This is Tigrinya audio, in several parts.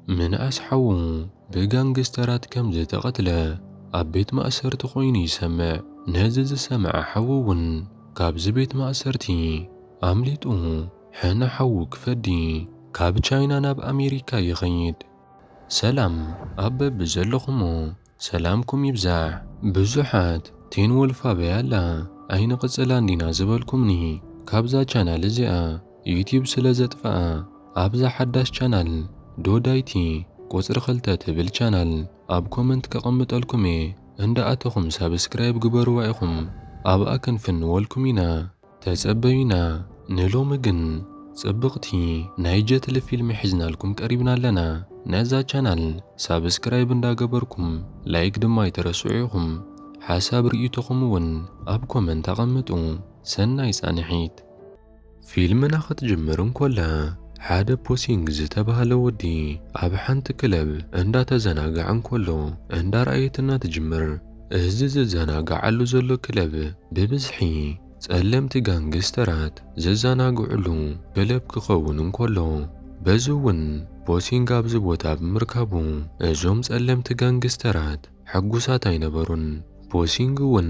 ምንኣስ ሓዉ ብጋንግስተራት ከም ዝተቐትለ ኣብ ቤት ማእሰርቲ ኮይኑ ይሰምዕ። ነዚ ዝሰምዐ ሓዉ እውን ካብዚ ቤት ማእሰርቲ ኣምሊጡ ሕነ ሓዉ ክፈዲ ካብ ቻይና ናብ ኣሜሪካ ይኸይድ። ሰላም ኣብ በብዘለኹሞ ሰላምኩም ይብዛሕ። ብዙሓት ቴን ወልፍ ኣበይ ኣላ ኣይንቕጽላን ዲና ዝበልኩምኒ፣ ካብዛ ቻናል እዚኣ ዩቲዩብ ስለ ዘጥፍኣ ኣብዛ ሓዳሽ ቻናል ዶዳይቲ ቁጽሪ ክልተ ትብል ቻናል ኣብ ኮመንት ከቐምጠልኩም እየ። እንዳኣተኹም ሳብስክራይብ ግበርዋ ኢኹም። ኣብኣ ክንፍንወልኩም ኢና። ተጸበዩና። ንሎሚ ግን ጽብቕቲ ናይ ጀትሊ ፊልም ሒዝናልኩም ቀሪብና ኣለና። ነዛ ቻናል ሳብስክራይብ እንዳገበርኩም ላይክ ድማ ኣይትረስዑ ኢኹም። ሓሳብ ርእይቶኹም እውን ኣብ ኮመንት ኣቐምጡ። ሰናይ ጻንሒት። ፊልምና ክትጅምር እንኮላ ሓደ ፖሲንግ ዝተባህለ ወዲ ኣብ ሓንቲ ክለብ እንዳተዘናግዐ እንኮሎ እንዳረኣየትና ትጅምር። እዚ ዝዘናግዓሉ ዘሎ ክለብ ብብዝሒ ጸለምቲ ጋንግስተራት ዝዘናግዕሉ ክለብ ክኸውን እንኮሎ፣ በዚ እውን ፖሲንግ ኣብዚ ቦታ ብምርካቡ እዞም ጸለምቲ ጋንግስተራት ሕጉሳት ኣይነበሩን። ፖሲንግ እውን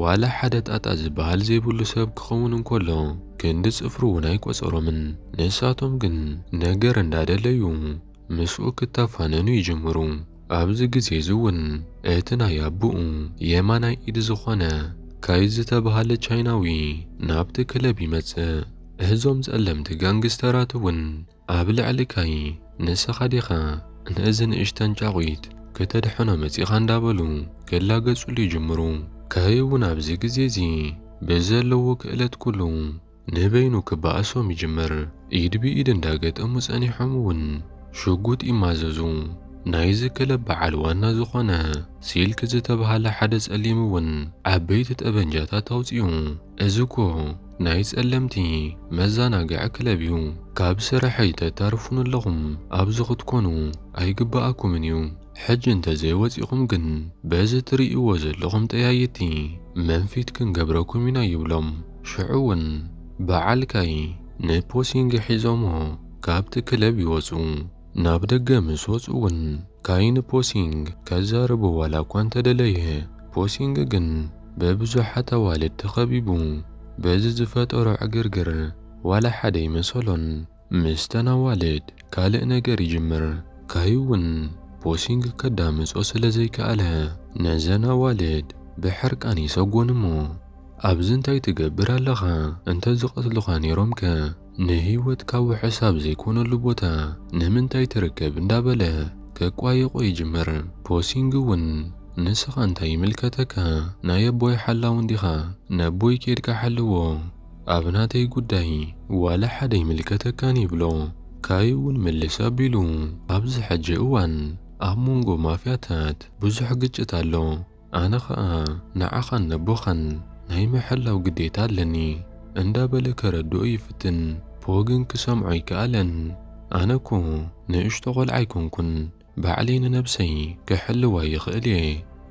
ዋላ ሓደ ጣጣ ዝበሃል ዘይብሉ ሰብ ክኸውን እንኮሎ፣ ክንዲ ጽፍሩ እውን ኣይቆጸሮምን። ንሳቶም ግን ነገር እንዳደለዩ ምስኡ ክተፋነኑ ይጅምሩ። ኣብዚ ግዜ እዚ እውን እቲ ናይ ኣቦኡ የማናይ ኢድ ዝኾነ ካይ ዝተባህለ ቻይናዊ ናብቲ ክለብ ይመጽእ። እዞም ጸለምቲ ጋንግስተራት እውን ኣብ ልዕሊ ካይ፣ "ንስኻ ዲኻ ነዚ ንእሽተን ጫቑት ከተድሕኖ መጺኻ?" እንዳበሉ ክላገጹሉ ይጅምሩ። ካይ እውን ኣብዚ ግዜ እዚ ብዘለዎ ክእለት ኩሉ ንበይኑ ክበኣሶም ይጅምር። ኢድ ብኢድ እንዳገጠሙ ጸኒሖም እውን ሽጉጥ ይማዘዙ። ናይዚ ክለብ በዓል ዋና ዝኾነ ሲልክ ዝተባህለ ሓደ ጸሊም እውን ዓበይቲ ጠበንጃታት ኣውጺኡ፣ "እዚ እኮ ናይ ጸለምቲ መዘናግዒ ክለብ እዩ። ካብ ስራሐይ ተታርፉኒ ኣለኹም፣ ኣብዚ ክትኮኑ ኣይግበኣኩምን እዩ። ሕጂ እንተዘይወጺኹም ግን በዚ ትርእይዎ ዘለኹም ጠያይቲ መንፊት ክንገብረኩም ኢና" ይብሎም። ሽዑ እውን በዓል ካይ ንፖሲንግ ሒዞሞ ካብቲ ክለብ ይወጹ። ናብ ደገ ምስ ወጹ እውን ካይ ንፖሲንግ ከዛርቦ ዋላ እኳ እንተደለየ፣ ፖሲንግ ግን ብብዙሓት ኣዋልድ ተኸቢቡ በዚ ዝፈጠሮ ዕግርግር ዋላ ሓደ ይመሰሎን። ምስተን ኣዋልድ ካልእ ነገር ይጅምር። ካይ እውን ፖሲንግ ከዳምጾ ስለ ዘይከኣለ፣ ነዘን ኣዋልድ ብሕርቃን ይሰጎን እሞ፣ "ኣብዚ እንታይ ትገብር ኣለኻ? እንተ ዝቐትሉኻ ነይሮምከ ንህይወትካ ውሑስ ኣብ ዘይኮነሉ ቦታ ንምንታይ ትርከብ?" እንዳበለ ከቋይቖ ይጅምር። ፖሲንግ እውን፣ "ንስኻ እንታይ ይምልከተካ? ናይ ኣቦይ ሓላው እንዲኻ፣ ነቦይ ኬድካ ሓልዎ፣ ኣብ ናተይ ጉዳይ ዋላ ሓደ ይምልከተካን" ይብሎ። ካይ እውን ምልስ ኣቢሉ፣ "ኣብዚ ሕጂ እዋን ኣብ መንጎ ማፍያታት ብዙሕ ግጭት ኣሎ። ኣነ ኸኣ ንዓኻን ነቦኻን ናይ ምሕላው ግዴታ ኣለኒ" እንዳበለ ከረድኦ ይፍትን። ፖ ግን ክሰምዖ ኣይከኣለን። "ኣነ እኮ ንእሽቶ ቖልዓ ኣይኮንኩን፣ ባዕለይ ንነብሰይ ክሕልዋ ይኽእል እየ"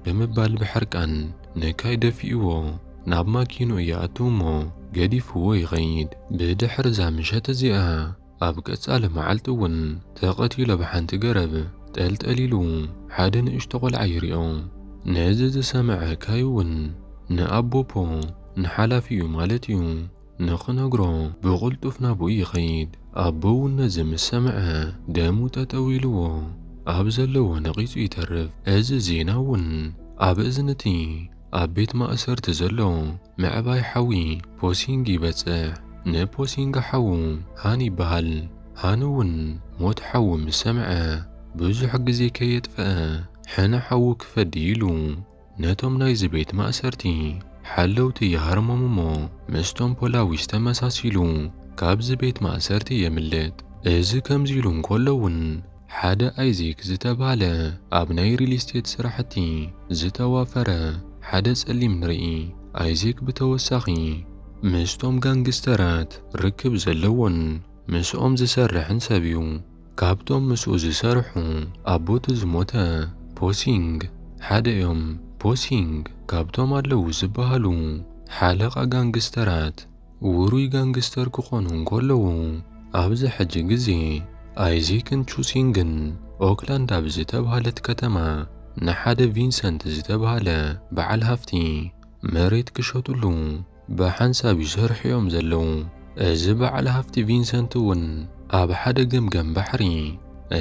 ብምባል ብሕርቃን ንካይ ደፊእዎ ናብ ማኪንኡ ይኣቱ እሞ ገዲፍዎ ይኸይድ። ብድሕሪ እዛ ምሸት እዚኣ ኣብ ቀጻሊ መዓልቲ እውን ተቐቲሉ ኣብ ሓንቲ ገረብ ጠልጠል ኢሉ ሓደ ንእሽቶ ቖልዓ ይሪኦ። ነዚ ዝሰምዐ ካይ እውን ንኣቦ ፖ፣ ንሓላፊኡ ማለት እዩ፣ ንኽነግሮ ብቕልጡፍ ናብኡ ይኸይድ። ኣቦ እውን ነዚ ምስ ሰምዐ ደሙ ጠጠው ኢልዎ ኣብ ዘለዎ ነቒጹ ይተርፍ። እዚ ዜና እውን ኣብ እዝኒ እቲ ኣብ ቤት ማእሰርቲ ዘሎ ምዕባይ ሓዊ ፖሲንግ ይበጽሕ። ንፖሲንግ ሓዉ ሃን ይበሃል። ሃን እውን ሞት ሓዉ ምስ ሰምዐ ብዙሕ ግዜ ከየጥፈአ ሕነ ሓዉ ክፈዲ ኢሉ ነቶም ናይዚ ቤት ማእሰርቲ ሓለውቲ ይሃርሞም እሞ ምስቶም ፖላዊስ ተመሳሲሉ ካብዚ ቤት ማእሰርቲ የምልጥ። እዚ ከምዚ ኢሉ እንከሎ እውን ሓደ ኣይዜክ ዝተባህለ ኣብ ናይ ሪል ስቴት ስራሕቲ ዝተዋፈረ ሓደ ጸሊም ንርኢ። ኣይዜክ ብተወሳኺ ምስቶም ጋንግስተራት ርክብ ዘለዎን ምስኦም ዝሰርሕን ሰብ እዩ። ካብቶም ምስኡ ዝሰርሑ ኣቦቱ ዝሞተ ፖሲንግ ሓደ እዮም። ፖሲንግ ካብቶም ኣለዉ ዝበሃሉ ሓለቓ ጋንግስተራት ውሩይ ጋንግስተር ክኾኑ እንከለዉ፣ ኣብዚ ሕጂ ግዜ ኣይዜክን ቹሲንግን ኦክላንድ ኣብ ዝተብሃለት ከተማ ንሓደ ቪንሰንት ዝተብሃለ በዓል ሃፍቲ መሬት ክሸጥሉ ብሓንሳብ ይሰርሑ እዮም ዘለዉ። እዚ በዓል ሃፍቲ ቪንሰንት እውን ኣብ ሓደ ገምገም ባሕሪ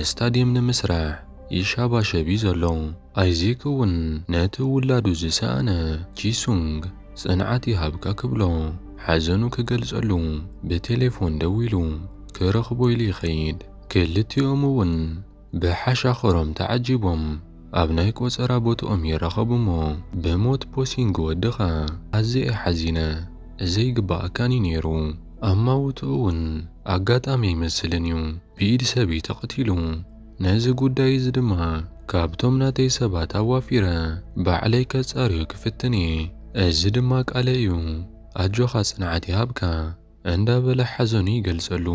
ስታድየም ንምስራሕ ይሻባሸብ እዩ ዘሎ። ኣይዜክ እውን ነቲ ውላዱ ዝሰኣነ ቺሱንግ ጽንዓት ይሃብካ ክብሎ ሓዘኑ ክገልጸሉ ብቴሌፎን ደዊሉ ክረኽቦ ኢሉ ይኸይድ። ክልቲኦም እውን ብሓሻኽሮም ተዓጂቦም ኣብ ናይ ቆጸራ ቦትኦም ይራኸቡ እሞ ብሞት ፖሲንግ ወድኻ ኣዝየ ሓዚነ ዘይግባኣካን እዩ ነይሩ። ኣማውትኡ እውን ኣጋጣሚ ኣይመስልን እዩ። ብኢድ ሰብ እዩ ተቐቲሉ። ነዚ ጉዳይ እዚ ድማ ካብቶም ናተይ ሰባት ኣዋፊረ ባዕለይ ከጻርዮ ክፍትን እየ። እዚ ድማ ቃለ እዩ። ኣጆኻ ጽንዓት ይሃብካ እንዳበለ ሓዘኑ ይገልጸሉ።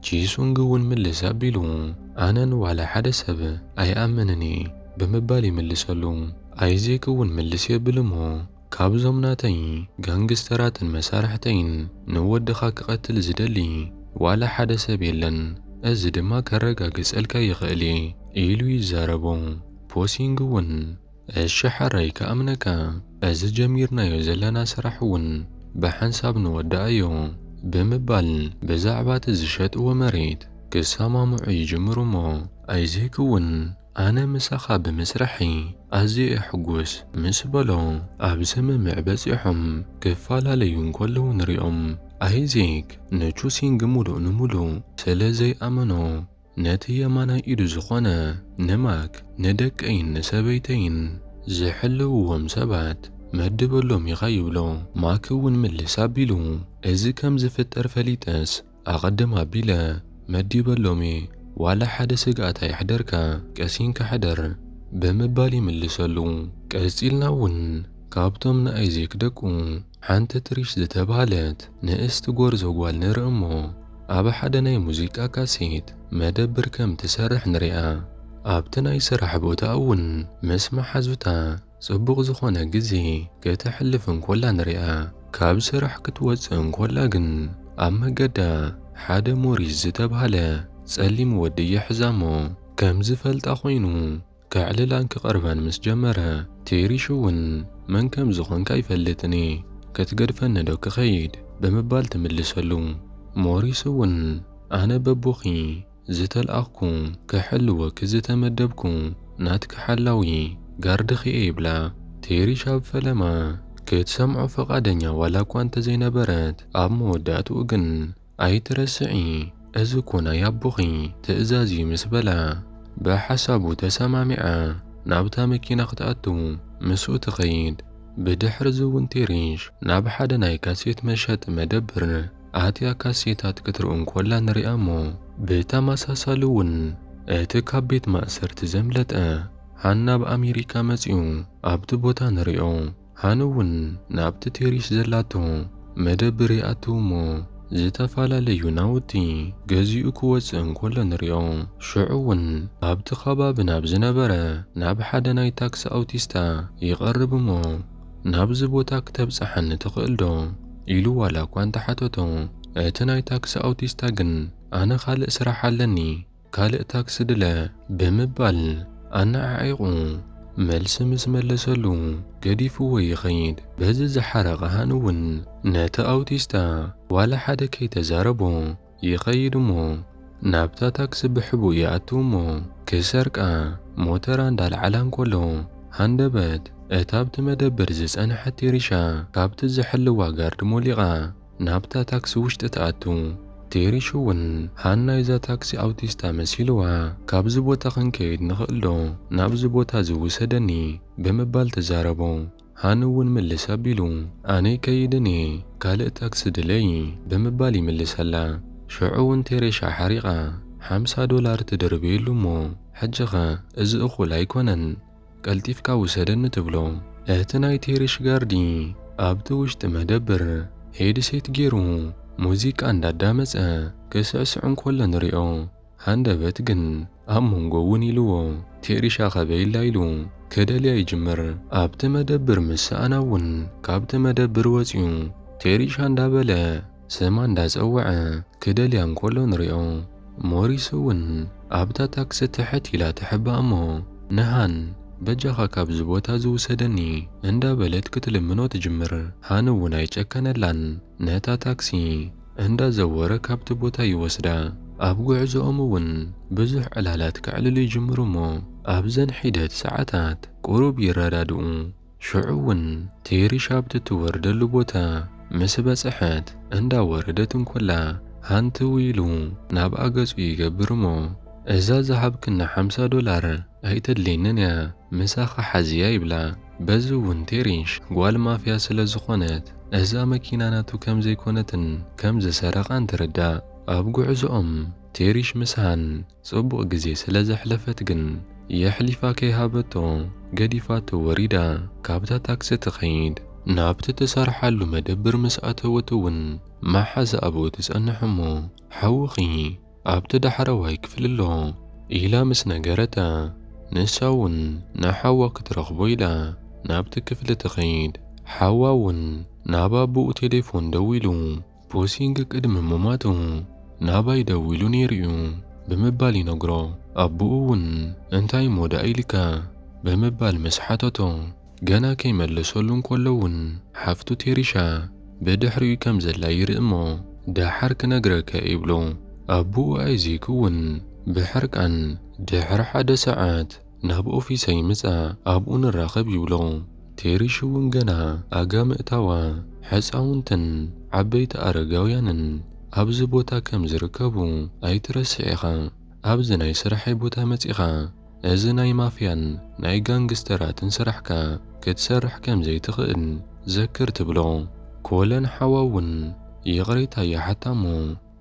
ቺሱንግ እውን ምልስ ኣቢሉ ኣነ ንዋላ ሓደ ሰብ ኣይኣምንን እየ ብምባል ይምልሰሉ። ኣይዜክ እውን ምልስ የብል እሞ ካብዞም ናተይ ጋንግስተራትን መሳርሕተይን ንወድኻ ክቐትል ዝደሊ ዋላ ሓደ ሰብ የለን፣ እዚ ድማ ከረጋግጸልካ ይኽእል እየ ኢሉ ይዛረቦ። ፖሲንግ እውን እሺ ሓራይ ክኣምነካ፣ እዚ ጀሚርናዮ ዘለና ስራሕ እውን ብሓንሳብ ንወድኣዮ ብምባል ብዛዕባ እቲ ዝሸጥዎ መሬት ክሰማምዑ ይጅምሩ እሞ ኣይዜክ እውን ኣነ ምሳኻ ብምስራሐይ ኣዝየ እየ ሕጉስ ምስ በሎ ኣብ ስምምዕ በጺሖም ክፈላለዩ እንከለዉ ንሪኦም። ኣይዜክ ንቹሲንግ ሙሉእ ንሙሉእ ስለ ዘይኣመኖ ነቲ የማናይ ኢዱ ዝኾነ ንማክ ንደቀይን ንሰበይተይን ዝሕልውዎም ሰባት መድበሎም ኢኻ ይብሎ። ማክ እውን ምልስ ኣቢሉ እዚ ከም ዝፍጠር ፈሊጠስ ኣቐድም ኣቢለ መዲበሎም እየ፣ ዋላ ሓደ ስግኣት ኣየሕደርካ፣ ቀሲንካ ሕደር ብምባል ይምልሰሉ። ቀጺልና እውን ካብቶም ንኣይዜክ ደቁ ሓንቲ ትሪሽ ዝተባህለት ንእስቲ ጎርዞ ጓል ንርኢ እሞ ኣብ ሓደ ናይ ሙዚቃ ካሴት መደብር ከም ትሰርሕ ንሪኣ። ኣብቲ ናይ ስራሕ ቦታ እውን ምስ መሓዙታ ጽቡቕ ዝኾነ ግዜ ከተሕልፍ እንኮላ ንሪኣ። ካብ ስራሕ ክትወጽእ እንኮላ ግን ኣብ መገዳ ሓደ ሞሪስ ዝተባህለ ጸሊም ወዲ ይሕዛ እሞ ከም ዝፈልጣ ኮይኑ ከዕልላን ክቐርባን ምስ ጀመረ ቴሪሽ እውን መን ከም ዝኾንካ ኣይፈልጥን እየ፣ ክትገድፈኒ ዶ ክኸይድ ብምባል ትምልሰሉ። ሞሪስ እውን ኣነ በቦኺ ዝተልኣኽኩ ክሕልወኪ ዝተመደብኩ ናትኪ ሓላዊ ጋርድኺ እየ ይብላ። ቴሪሽ ኣብ ፈለማ ክትሰምዖ ፈቓደኛ ዋላ እኳ እንተዘይነበረት ኣብ መወዳእትኡ ግን ኣይትረስዒ፣ እዚ እኮ ናይ ኣቦኺ ትእዛዝ እዩ ምስ በላ ብሓሳቡ ተሰማሚዓ ናብታ መኪና ክትኣቱ ምስኡ ትኸይድ። ብድሕሪ እዚ እውን ቴሪሽ ናብ ሓደ ናይ ካሴት መሸጢ መደብር ኣትያ ካሴታት ክትርኢ እንኮላ ንሪኣ እሞ ብተመሳሳሊ እውን እቲ ካብ ቤት ማእሰርቲ ዘምለጠ ሃን ናብ ኣሜሪካ መጺኡ ኣብቲ ቦታ ንሪኦ። ሃን እውን ናብቲ ቴሪሽ ዘላቶ መደብር ይኣትው እሞ ዝተፈላለዩ ናውቲ ገዚኡ ክወጽእ እንኮሎ ንሪኦ። ሽዑ እውን ኣብቲ ከባቢ ናብ ዝነበረ ናብ ሓደ ናይ ታክሲ ኣውቲስታ ይቐርብ እሞ ናብዚ ቦታ ክተብጽሓኒ ትኽእል ዶ ኢሉ ዋላ እኳ እንተሓተቶ እቲ ናይ ታክሲ ኣውቲስታ ግን ኣነ ካልእ ስራሕ ኣለኒ ካልእ ታክሲ ድለ ብምባል ኣነዓዒቑ መልሲ ምስ መለሰሉ ገዲፍዎ ይኸይድ። በዚ ዝሓረቐ ሃን እውን ነቲ ኣውቲስታ ዋላ ሓደ ከይተዛረቦ ይኸይድ እሞ ናብታ ታክሲ ብሕቡእ ይኣቱ እሞ ክሰርቃ ሞተራ እንዳልዓላ እንከሎ ሃንደበት እታ ኣብቲ መደብር ዝጸንሐት ቴሪሻ ካብቲ ዝሕልዋ ጋርድ ሞሊቓ ናብታ ታክሲ ውሽጢ ትኣቱ። ቴሪሽ እውን ሃን ናይዛ ታክሲ ኣውቲስታ መሲልዋ ካብዚ ቦታ ክንከይድ ንኽእል ዶ ናብዚ ቦታ ዝውሰደኒ ብምባል ትዛረቦ። ሃን እውን ምልስ ኣቢሉ ኣነ ኣይከይድን እየ ካልእ ታክሲ ድለዪ ብምባል ይምልሰላ። ሽዑ እውን ቴሬሻ ሓሪቓ ሓምሳ ዶላር ትድርብየሉ እሞ ሕጂኸ እዚ እኹል ኣይኮነን ቀልጢፍካ ውሰደኒ ትብሎ። እቲ ናይ ቴሪሽ ጋርዲ ኣብቲ ውሽጢ መደብር ሄድሴት ገይሩ ሙዚቃ እንዳዳመጸ ክስዕስዕ እንኮሎ ንሪኦ። ሃንደበት ግን ኣብ መንጎ እውን ኢልዎ ቴሪሻ ከበይላ ኢሉ ክደልያ ይጅምር። ኣብቲ መደብር ምስ ሰኣና እውን ካብቲ መደብር ወፂኡ ቴሪሻ እንዳበለ ስማ እንዳጸወዐ ክደልያ እንኮሎ ንሪኦ። ሞሪስ እውን ኣብታ ታክሲ ትሕት ኢላ ትሕባእ እሞ፣ ንሃን በጃኻ ካብዚ ቦታ ዝውሰደኒ እንዳበለት ክትልምኖ ትጅምር። ሃን እውን ኣይጨከነላን፣ ነታ ታክሲ እንዳዘወረ ካብቲ ቦታ ይወስዳ። ኣብ ጉዕዞኦም እውን ብዙሕ ዕላላት ከዕልሉ ይጅምሩ እሞ፣ ኣብዘን ሒደት ሰዓታት ቁሩብ ይረዳድኡ። ሽዑ እውን ቴሪሽ ኣብቲ ትወርደሉ ቦታ ምስ በጽሐት፣ እንዳወረደት እንኮላ ሃን ትው ኢሉ ናብኣ ገጹ ይገብር እሞ፣ "እዛ ዝሃብክና ሓምሳ ዶላር ኣይተድልየንን እያ፣ ምሳኻ ሓዝያ" ይብላ። በዚ እውን ቴሪሽ ጓል ማፍያ ስለ ዝኾነት፣ እዛ መኪና ናቱ ከም ዘይኮነትን ከም ዝሰረቓን ትርዳእ። ኣብ ጉዕዞኦም ቴሪሽ ምስ ሃን ጽቡቕ ግዜ ስለ ዘሕለፈት ግን፣ የሕሊፋ ከይሃበቶ ገዲፋቶ ወሪዳ ካብታ ታክሲ ትኸይድ። ናብቲ ትሰርሓሉ መደብር ምስ ኣተወት እውን መሓዛ ኣብኡ ትጸንሕ እሞ፣ "ሓውኺ ኣብቲ ዳሕረዋይ ክፍሊ ኣሎ" ኢላ ምስ ነገረታ፣ ንሳ እውን ንሓዋ ክትረኽቦ ኢላ ናብቲ ክፍሊ ትኸይድ። ሓዋ እውን ናብ ኣቦኡ ቴሌፎን ደዊሉ፣ "ፖሲንግ ቅድሚ ምሟቱ ናባይ ደዊሉ ነይሩ እዩ" ብምባል ይነግሮ። ኣቦኡ እውን፣ "እንታይ እሞ ደኣ ኢልካ?" ብምባል ምስ ሓተቶ፣ ገና ከይመለሰሉ እንከሎ እውን ሓፍቱ ቴሪሻ ብድሕሪኡ ከም ዘላ ይርኢ እሞ፣ "ደሓር ክነግረካ" ይብሎ። ኣቦኡ ኣይዚክ እውን ብሕርቃን፣ "ድሕሪ ሓደ ሰዓት ናብ ኦፊሰይ ምጻእ፣ ኣብኡ ንራኸብ" ይብሎ። ቴሪሽ እውን ገና ኣጋ ምእታዋ፣ ሕጻውንትን ዓበይቲ ኣረጋውያንን ኣብዚ ቦታ ከም ዝርከቡ ኣይትረስዕ ኢኻ። ኣብዚ ናይ ስራሐይ ቦታ መጺኻ፣ እዚ ናይ ማፍያን ናይ ጋንግስተራትን ስራሕካ ክትሰርሕ ከም ዘይትኽእል ዘክር ትብሎ። ኮለን ሓዋ እውን ይቕሬታ ይሓታ እሞ፣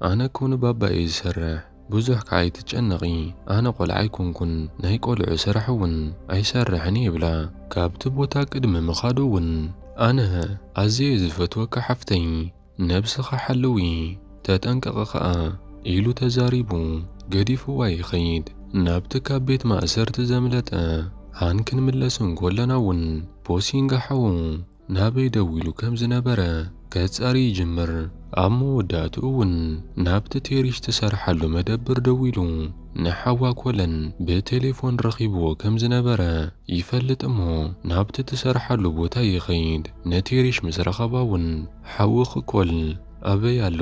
"ኣነ እኮ ንባባ እየ ዝሰርሕ፣ ብዙሕ ከኣ ኣይትጨነቒ፣ ኣነ ቆልዓ ኣይኮንኩን፣ ናይ ቆልዑ ስራሕ እውን ኣይሰርሕን" እየ ይብላ። ካብቲ ቦታ ቅድሚ ምኻዱ እውን፣ "ኣነ ኣዝየ ዝፈትወካ ሓፍተይ፣ ነብስኻ ሓልዊ፣ ተጠንቀቒ ኸኣ" ኢሉ ተዛሪቡ ገዲፍዋ ይኸይድ። ናብቲ ካብ ቤት ማእሰርቲ ዘምለጠ ሃን ክንምለስ እንኮለና እውን፣ ፖሲንጋ ሓዉ ናበይ ደዊሉ ከም ዝነበረ ከጻሪ ይጅምር። ኣብ መወዳእትኡ እውን ናብቲ ቴሪሽ ትሰርሓሉ መደብር ደዊሉ ንሓዋ ኮለን ብቴሌፎን ረኺብዎ ከም ዝነበረ ይፈልጥ እሞ፣ ናብቲ ትሰርሓሉ ቦታ ይኸይድ። ንቴሪሽ ምስ ረኸባ እውን፣ "ሓውኺ ኮል ኣበይ ኣሎ?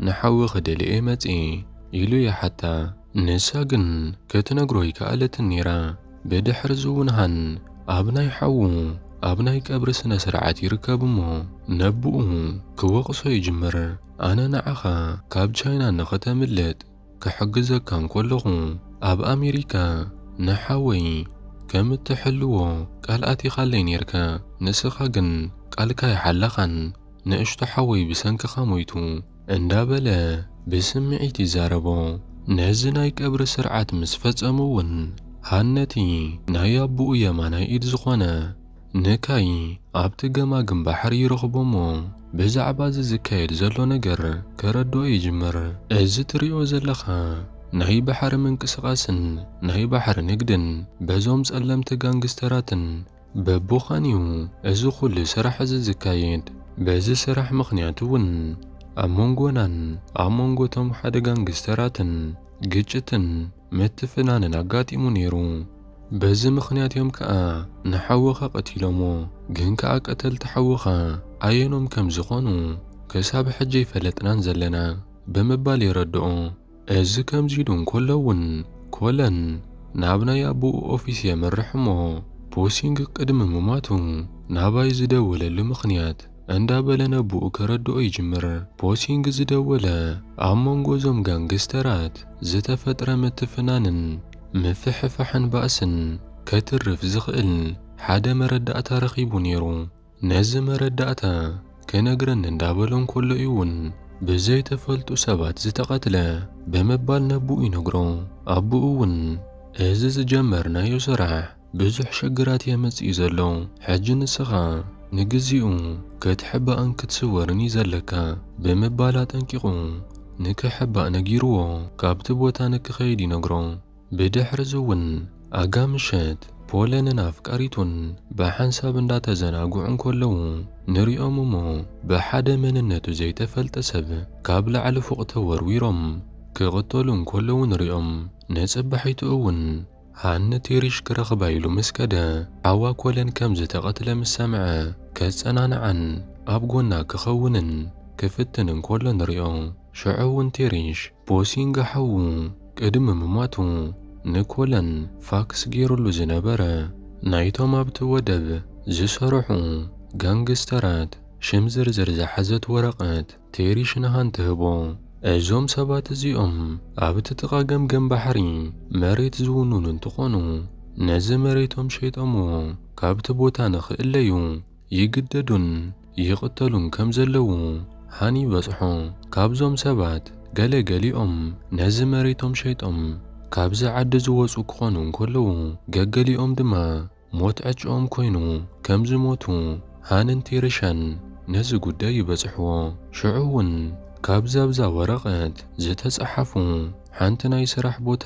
ንሓውኺ ደልየ መጽየ" ኢሉ ይሓታ። ንሳ ግን ክትነግሮ ኣይከኣለትን ነይራ። ብድሕሪ እዚ እውን ሃን ኣብ ናይ ሓዉ ኣብ ናይ ቀብሪ ስነ ስርዓት ይርከብ እሞ፣ ነቦኡ ክወቕሶ ይጅምር። "ኣነ ንዓኻ ካብ ቻይና ንኸተምልጥ ክሕግዘካ እንከለኹ፣ ኣብ ኣሜሪካ ንሓወይ ከም እትሕልዎ ቃል ኣቲኻለይ ነይርካ። ንስኻ ግን ቃልካ ኣይሓለኻን። ንእሽቶ ሓወይ ብሰንክኻ ሞይቱ" እንዳበለ ብስምዒት ይዛረቦ። ነዚ ናይ ቀብሪ ስርዓት ምስ ፈጸሙ እውን፣ ሃን ነቲ ናይ ኣቦኡ የማናይ ኢድ ዝኾነ ንካይ ኣብቲ ገማግም ባሕሪ ይረኽቦ እሞ፣ ብዛዕባ እዚ ዝካየድ ዘሎ ነገር ከረድኦ ይጅምር። "እዚ ትሪኦ ዘለኻ ናይ ባሕሪ ምንቅስቓስን ናይ ባሕሪ ንግድን በዞም ጸለምቲ ጋንግስተራትን በቦኻን እዩ እዚ ኩሉ ስራሕ እዚ ዝካየድ። በዚ ስራሕ ምኽንያት እውን ኣብ መንጎናን ኣብ መንጎ እቶም ሓደ ጋንግስተራትን ግጭትን ምትፍናንን ኣጋጢሙ ነይሩ። በዚ ምኽንያት እዮም ከኣ ንሓውኻ ቀቲሎሞ። ግን ከኣ ቀተልቲ ሓውኻ ኣየኖም ከም ዝኾኑ ክሳብ ሕጂ ኣይፈለጥናን ዘለና" ብምባል የረድኦ። እዚ ከምዚ ኢሉ እንከሎ እውን፣ ኮለን ናብ ናይ ኣቦኡ ኦፊስ የምርሕ እሞ፣ ፖሲንግ ቅድሚ ምሟቱ ናባይ ዝደወለሉ ምኽንያት እንዳበለ ነቦኡ ከረድኦ ይጅምር። ፖሲንግ ዝደወለ ኣብ መንጎ እዞም ጋንግስተራት ዝተፈጥረ ምትፍናንን ምፍሕፋሕን ባእስን ከትርፍ ዝኽእል ሓደ መረዳእታ ረኺቡ ነይሩ። ነዚ መረዳእታ ክነግረኒ እንዳበሎ እንከሎ እዩ እውን ብዘይተፈልጡ ሰባት ዝተቐትለ ብምባል ነቦኡ ይነግሮ። ኣቦኡ እውን፣ "እዚ ዝጀመርናዮ ስራሕ ብዙሕ ሽግራት የምጽእ እዩ ዘሎ። ሕጂ ንስኻ ንግዚኡ ክትሕባእን ክትስወርን እዩ ዘለካ" ብምባል ኣጠንቂቑ ንክሕባእ ነጊርዎ ካብቲ ቦታ ንክኸይድ ይነግሮ። ብድሕሪ እዚ እውን ኣጋ ምሸት ፖለንን ኣፍቃሪቱን ብሓንሳብ እንዳተዘናግዑ እንከለዉ ንሪኦም እሞ፣ ብሓደ መንነቱ ዘይተፈልጠ ሰብ ካብ ላዕሊ ፎቕ ተወርዊሮም ክቕተሉ እንከለዉ ንሪኦም። ንጽባሒቱ እውን ሃን ንቴሪሽ ክረኽባ ኢሉ ምስ ከደ፣ ሓዋ ኮለን ከም ዝተቐትለ ምስ ሰምዐ፣ ከጸናንዓን ኣብ ጎና ክኸውንን ክፍትን እንከሎ ንሪኦ። ሽዑ እውን ቴሪሽ፣ ቦሲንጋ ሓዉ፣ ቅድሚ ምሟቱ ንኮለን ፋክስ ገይሩሉ ዝነበረ፣ ናይቶም ኣብቲ ወደብ ዝሰርሑ ጋንግስተራት ሽም ዝርዝር ዝሓዘት ወረቐት ቴሪሽ ንሃን ትህቦ። እዞም ሰባት እዚኦም ኣብቲ ጥቓ ገምገም ባሕሪ መሬት ዝውንኑ እንትኾኑ፣ ነዚ መሬቶም ሸይጦምዎ ካብቲ ቦታ ንኽእለዩ ይግደዱን ይቕተሉን ከም ዘለዉ ሃን ይበጽሖ። ካብዞም ሰባት ገለ ገሊኦም ነዚ መሬቶም ሸይጦም ካብዚ ዓዲ ዝወጹ ክኾኑ እንከለዉ፣ ገገሊኦም ድማ ሞት ዕጭኦም ኮይኑ ከም ዝሞቱ ሃንን ቴሪሻን ነዚ ጉዳይ ይበጽሕዎ። ሽዑ እውን ካብዛ ኣብዛ ወረቐት ዝተጸሓፉ ሓንቲ ናይ ስራሕ ቦታ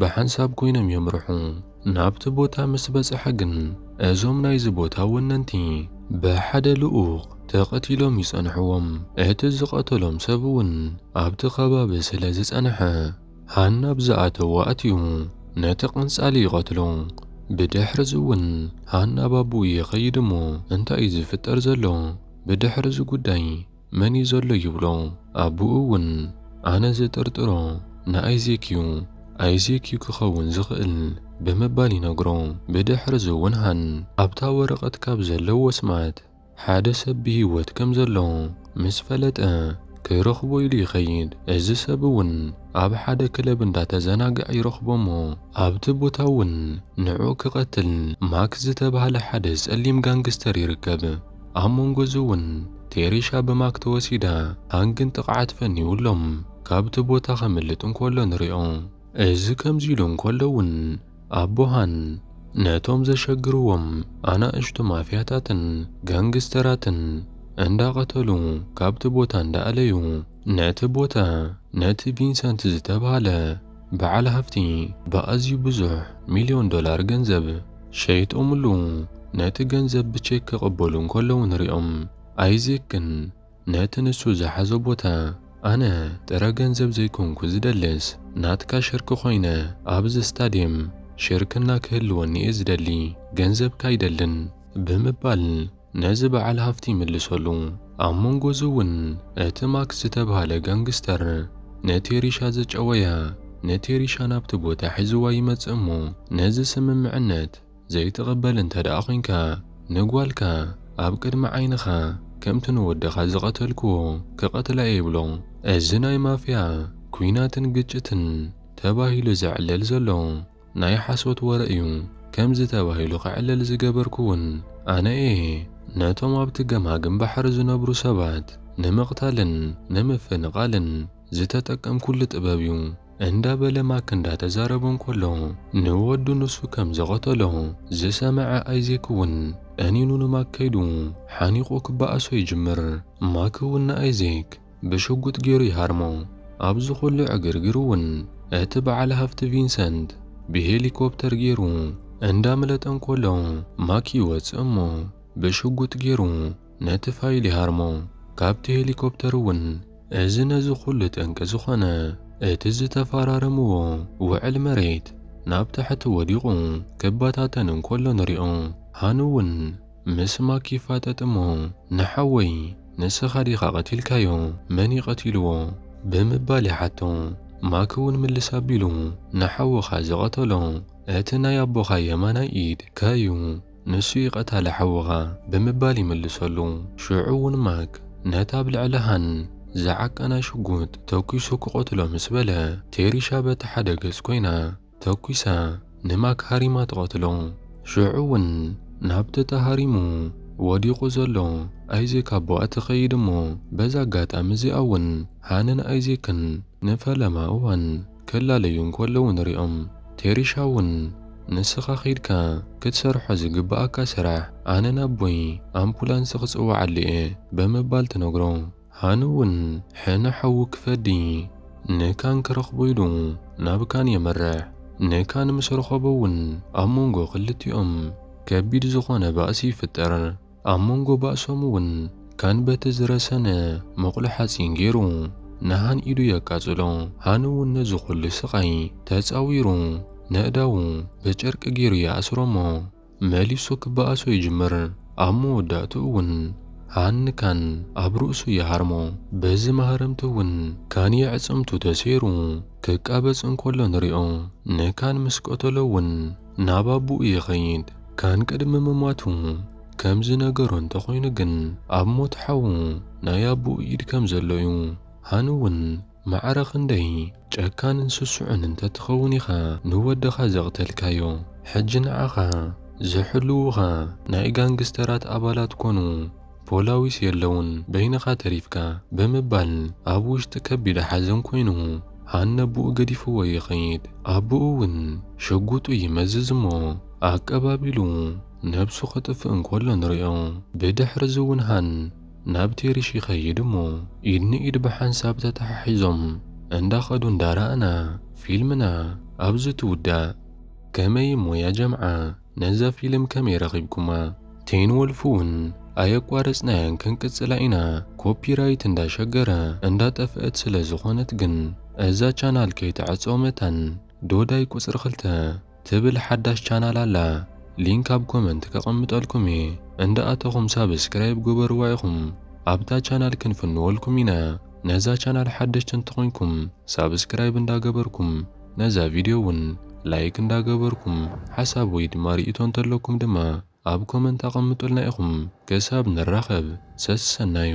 ብሓንሳብ ኮይኖም የምርሑ። ናብቲ ቦታ ምስ በጽሐ ግን፣ እዞም ናይዚ ቦታ ወነንቲ ብሓደ ልኡኽ ተቐቲሎም ይጸንሕዎም። እቲ ዝቐተሎም ሰብ እውን ኣብቲ ከባቢ ስለ ዝጸንሐ፣ ሃን ኣብ ዝኣተዎ ኣትዩ ነቲ ቀንጻሊ ይቐትሎ። ብድሕርዚ እውን ሃን ናብ ኣቦኡ ይኸይድ እሞ፣ "እንታይ እዩ ዝፍጠር ዘሎ? ብድሕሪ እዚ ጉዳይ መን እዩ ዘሎ?" ይብሎ። ኣቦኡ እውን፣ "ኣነ ዝጥርጥሮ ንኣይዜክ እዩ፣ ኣይዜክ እዩ ክኸውን ዝኽእል" ብምባል ይነግሮ። ብድሕርዚ እውን ሃን ኣብታ ወረቐት ካብ ዘለዎ ኣስማት ሓደ ሰብ ብህይወት ከም ዘሎ ምስ ፈለጠ፣ ክረኽቦ ኢሉ ይኸይድ። እዚ ሰብ እውን ኣብ ሓደ ክለብ እንዳተዘናግዐ ይረኽቦ እሞ፣ ኣብቲ ቦታ እውን ንዑ ክቐትል ማክ ዝተባህለ ሓደ ጸሊም ጋንግስተር ይርከብ። ኣብ መንጎ እዚ እውን ቴሪሻ ብማክ ተወሲዳ፣ ሃን ግን ጥቕዓት ፈንዩሎም ካብቲ ቦታ ከምልጥ እንከሎ ንሪኦ። እዚ ከምዚ ኢሉ እንከሎ እውን፣ ኣቦ ሃን ነቶም ዘሸግርዎም ኣናእሽቱ ማፍያታትን ጋንግስተራትን እንዳቐተሉ ካብቲ ቦታ እንዳኣለዩ፣ ነቲ ቦታ ነቲ ቪንሰንት ዝተባህለ በዓል ሃፍቲ ብኣዝዩ ብዙሕ ሚልዮን ዶላር ገንዘብ ሸይጦምሉ፣ ነቲ ገንዘብ ብቼክ ክቕበሉ እንከለዉ ንሪኦም። ኣይዜክ ግን ነቲ ንሱ ዝሓዞ ቦታ፣ "ኣነ ጥረ ገንዘብ ዘይኮንኩ ዝደልስ፣ ናትካ ሽርኪ ኮይነ ኣብዚ ስታድየም ሽርክና ክህልወኒ እየ ዝደሊ፣ ገንዘብካ ኣይደልን" ብምባል ነዚ በዓል ሃፍቲ ይምልሰሉ። ኣብ መንጎ እዚ እውን እቲ ማክስ ዝተባህለ ጋንግስተር ነቴሪሻ ዘጨወያ፣ ነቴሪሻ ናብቲ ቦታ ሒዝዋ ይመጽእ እሞ፣ ነዚ ስምምዕነት ዘይትቕበል እንተ ደኣ ኾይንካ፣ ንጓልካ ኣብ ቅድሚ ዓይንኻ ከምቲ ንወድኻ ዝቐተልክዎ ክቐትላ እየ ይብሎ። እዚ ናይ ማፍያ ኲናትን ግጭትን ተባሂሉ ዝዕለል ዘሎ ናይ ሓሶት ወረ እዩ። ከምዚ ተባሂሉ ክዕለል ዝገበርኩ እውን ኣነ እየ። ነቶም ኣብቲ ገማግም ባሕሪ ዝነብሩ ሰባት ንምቕታልን ንምፍንቓልን ዝተጠቀምኩሉ ጥበብ እዩ እንዳበለ ማክ እንዳተዛረበ እንከሎ፣ ንወዱ ንሱ ከም ዘቐተሎ ዝሰምዐ ኣይዜክ እውን ቀኒኑ ንማክ ከይዱ ሓኒቑ ክበኣሶ ይጅምር። ማክ እውን ንኣይዜክ ብሽጉጥ ገይሩ ይሃርሞ። ኣብዚ ኩሉ ዕግርግር እውን እቲ በዓል ሃፍቲ ቪንሰንት ብሄሊኮፕተር ገይሩ እንዳምለጠ እንከሎ፣ ማክ ይወፅእ እሞ ብሽጉጥ ገይሩ ነቲ ፋይል ይሃርሞ። ካብቲ ሄሊኮፕተር እውን እዚ ነዚ ኩሉ ጠንቂ ዝኾነ እቲ ዝተፈራረምዎ ውዕል መሬት ናብ ታሕቲ ወዲቑ ክበታተን እንከሎ ንሪኦ። ሃን እውን ምስ ማክ ይፋጠጥ እሞ፣ "ንሓወይ ንስኻ ዲኻ ቀቲልካዮ? መን እዩ ቀቲልዎ?" ብምባል ይሓቶ። ማክ እውን ምልስ ኣቢሉ፣ "ንሓውኻ ዝቐተሎ እቲ ናይ ኣቦኻ የማናይ ኢድ ካዩ፣ ንሱ እዩ ቀታሊ ሓውኻ" ብምባል ይምልሰሉ። ሽዑ እውን ማክ ነታ ኣብ ልዕሊ ሃን ዝዓቀና ሽጉጥ ተኲሱ ክቐትሎ ምስ በለ፣ ቴሪሻ በቲ ሓደ ገጽ ኮይና ተኲሳ ንማክ ሃሪማ ትቐትሎ። ሽዑ እውን ናብቲ ተሃሪሙ ወዲቑ ዘሎ ኣይዜክ ኣቦኣ ትኸይድ እሞ፣ በዛ ኣጋጣሚ እዚኣ እውን ሃንን ኣይዜክን ንፈለማ እዋን ክላለዩ እንከለዉ ንሪኦም። ቴሪሻ እውን፣ "ንስኻ ኸይድካ ክትሰርሖ ዝግብኣካ ስራሕ፣ ኣነ ናቦይ ኣምቡላንስ ክጽውዓሉ እየ" ብምባል ትነግሮ። ሃን እውን ሕነ ሓዉ ክፈዲ ንካን ክረኽቦ ኢሉ ናብ ካን የምርሕ። ንካን ምስ ረኸቦ እውን ኣብ መንጎ ክልቲኦም ከቢድ ዝኾነ ባእሲ ይፍጠር። ኣብ መንጎ ባእሶም እውን ካን በቲ ዝረሰነ መቑሎ ሓፂን ገይሩ ንሃን ኢዱ የቃጽሎ። ሃን እውን ነዚ ኩሉ ስቓይ ተጻዊሩ፣ ነእዳዉ ብጨርቂ ገይሩ ይኣስሮሞ። መሊሱ ክበኣሶ ይጅምር። ኣብ መወዳእትኡ እውን ሃን ንካን ኣብ ርእሱ ይሃርሞ። በዚ ማህረምቲ እውን ካን የዕጽምቱ ተሰይሩ ክቃበጽ እንከሎ ንሪኦ። ንካን ምስ ቀተሎ እውን ናብ ኣቦኡ ይኸይድ። ካን ቅድሚ ምሟቱ ከም ዝነገሮ እንተኾይኑ ግን፣ ኣብ ሞት ሓዉ ናይ ኣቦኡ ኢድ ከም ዘሎ እዩ። ሃን እውን ማዕረ ክንደይ ጨካንን ስሱዕን እንተትኸውን ኢኻ ንወድኻ ዘቕተልካዮ። ሕጂ ንዓኻ ዝሕልዉኻ ናይ ጋንግስተራት ኣባላት ኮኑ ፖላዊስ የለውን፣ በይንኻ ተሪፍካ ብምባል ኣብ ውሽጢ ከቢድ ሓዘን ኮይኑ ሃን ነቦኡ ገዲፍዎ ይኸይድ። ኣቦኡ እውን ሽጉጡ ይመዝዝ እሞ ኣቀባቢሉ ነብሱ ክጥፍእ እንከሎ ንሪኦ። ብድሕሪ እዚ እውን ሃን ናብ ቴሪሽ ይኸይድ እሞ ኢድ ንኢድ ብሓንሳብ ተተሓሒዞም እንዳኸዱ እንዳረኣና ፊልምና ኣብዚ ትውዳእ። ከመይ እሞ ያ ጀምዓ ነዛ ፊልም ከመይ ረኺብኩማ? ቴን ወልፍ እውን ኣየቋረጽናያን ክንቅጽላ ኢና። ኮፒራይት እንዳሸገረ እንዳጠፍአት ስለ ዝኾነት ግን እዛ ቻናል ከይተዓጸወ መታን ዶዳይ ቁጽሪ ክልተ ትብል ሓዳሽ ቻናል ኣላ። ሊንክ ኣብ ኮመንት ከቐምጠልኩም እየ። እንዳኣተኹም ሳብስክራይብ ግበርዋ ኢኹም። ኣብታ ቻናል ክንፍንወልኩም ኢና። ነዛ ቻናል ሓደሽቲ እንተኾይንኩም ሳብስክራይብ እንዳገበርኩም፣ ነዛ ቪድዮ እውን ላይክ እንዳገበርኩም፣ ሓሳብ ወይ ድማ ርእይቶ እንተለኩም ድማ ኣብ ኮመንት ኣቐምጡልና ኢኹም። ክሳብ ንራኸብ ሰሰናዩ።